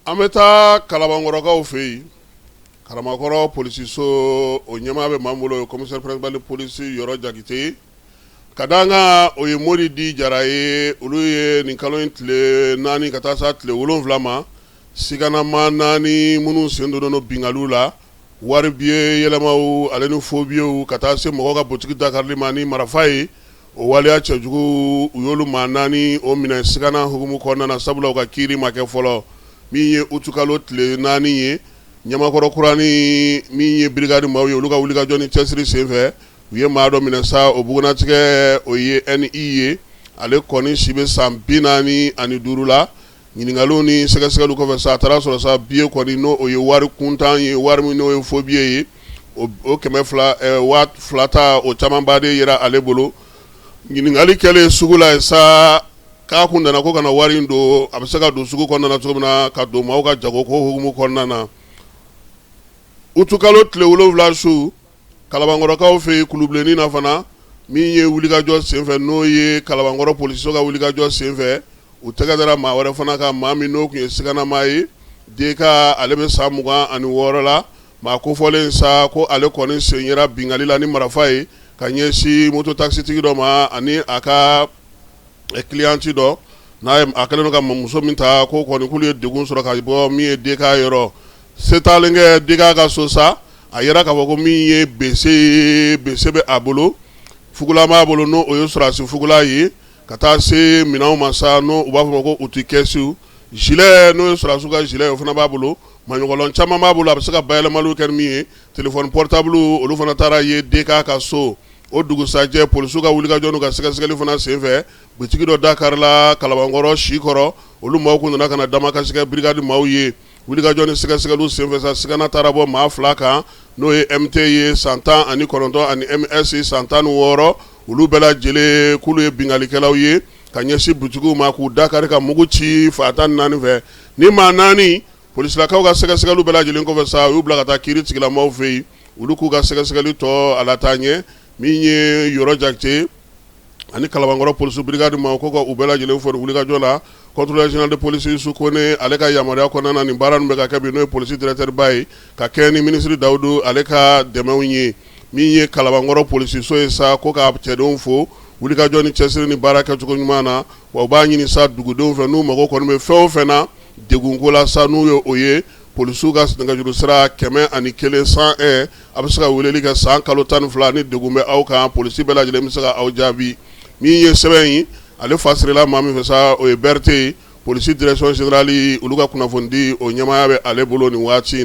An bɛ taa Kalabankɔrɔkaw fɛ yen. Kalabankɔrɔ polisiso, o ɲɛmaa bɛ maa min bolo, o ye commissaire principal de police Yɔrɔ Jakite. Ka da an kan, o ye Mori Di Jara ye. Olu ye nin kalo in tile 4 ka taa se tile 7 ma, siganamaa naani minnu sen donnen don binkanniw la, wari biye yɛlɛmaw ale ni faux billets, ka taa se mɔgɔ ka butigi dakarili ma ni marifa ye, o waleya cɛjugu, u y'olu maa naani o minɛ sigana hukumu kɔnɔna na, sabula u ka kiiri ma kɛ fɔlɔ. Min ye utukalo tile 4 ye, Ɲamakɔrɔ Kurani, min ye brigade maaw ye, olu ka wulikajɔ ni cɛsiri senfɛ, u ye maa dɔ minɛ sa. O bugunnatigɛ, o ye NI ye. Ale kɔni si bɛ san 45 la. Ɲininkaliw ni sɛgɛsɛgɛliw kɔfɛ sa, a taara sɔrɔ sa biye kɔni, n'o o ye wari kuntan ye, wari min n'o ye faux billet ye, o 200, 2000 ta, o camanba de yera ale bolo. Ɲininkali kɛlen sugu la sa, k'a kun nana ko ka na wari in don, a bɛ se ka don sugu kɔnɔna na cogo min na, ka don maaw ka jago ko hukumu kɔnɔna na. Utukalo tile 7 su, Kalabankɔrɔkaw fɛ yen, Kulubilennin na fana, min ye wulikajɔ senfɛ, n'o ye Kalabankɔrɔ polisiso ka wulikajɔ senfɛ, u tɛgɛ dara maa wɛrɛ fana kan, maa min n'o tun ye siganamaa ye, DK, ale bɛ san 26 la. Maa kofɔlen sa, ko ale kɔni sen yera binkanni la ni marifa ye ka ɲɛsin moto takisitigi dɔ ma ani a ka cliente dɔ, n'a ye a kɛlen don ka muso min ta, ko kɔni k'olu ye degun sɔrɔ ka bɔ min ye DK yɔrɔ. Se taalen kɛ DK ka so sa, a yera k'a fɔ ko min ye bese ye, bese bɛ a bolo, fugulan b'a bolo, n'o o ye sɔrɔdasi fugulan ye, ka taa se minɛnw ma sa, n'o u b'a fɔ ma ko outil caisse, gilet, n'o ye sɔrɔdasiw ka gilet ye, o fana b'a bolo, maɲɔgɔlɔn caman b'a bolo, a bɛ se ka bayɛlɛmaliw kɛ ni min ye, téléphone portable, olu fana taara ye DK ka so. O dugusajɛ, polisiw ka wulikajɔ n'u ka sɛgɛsɛgɛli fana senfɛ, butigi dɔ da karila Kalabankɔrɔ Sikɔrɔ. Olu maaw kun nana ka na damakasi kɛ brigade maaw ye. Wulikajɔ ni sɛgɛsɛgɛliw senfɛ sa, sigana taara bɔ maa fila kan, n'o ye MT ye, san 19, ani MS, san 16. Olu bɛɛ lajɛlen, k'olu ye binkannikɛlaw ye ka ɲɛsin butigiw ma, k'u da kari ka mugu ci fan 14 fɛ. Ni maa naani, polisilakaw ka sɛgɛsɛgɛliw bɛɛ lajɛlen kɔfɛ sa, u y'u bila ka taa kiiri tigilamaaw fɛ yen, olu k'u ka sɛgɛsɛgɛli tɔ a la taa ɲɛ. Min ye Yɔrɔ Jakite ani Kalabankɔrɔ polisi brigade ma, ko ka u bɛɛ lajɛlen fo wulikajɔ la. Contrôleur général de police Yusu Kone, ale ka yamaruya kɔnɔna na, nin baara ninnu bɛ ka kɛ bi, n'o ye polisi directeur ba ye, ka kɛ ni minisiri Dawudu ale ka dɛmɛw ye. Min ye Kalabankɔrɔ polisiso ye sa, ko ka cɛdenw fo wulikajɔ ni cɛsiri ni baara kɛcogo ɲuman na. Wa u b'a ɲini sa dugudenw fɛ, n'u mago kɔni bɛ fɛn o fɛn na degunko la sa, n'u ye o ye, polisiw ka nɛgɛjuru sira 101, 101, a bɛ se ka weleli kɛ san kalo 12 ni degun bɛ aw kan, polisi bɛɛ lajɛlen bɛ se ka aw jaabi. Min ye sɛbɛn in, ale fasirila maa min fɛ sa, o ye Berete ye, polisi direction générale, olu ka kunnafonidi o ɲɛmaaya bɛ ale bolo nin waati in na.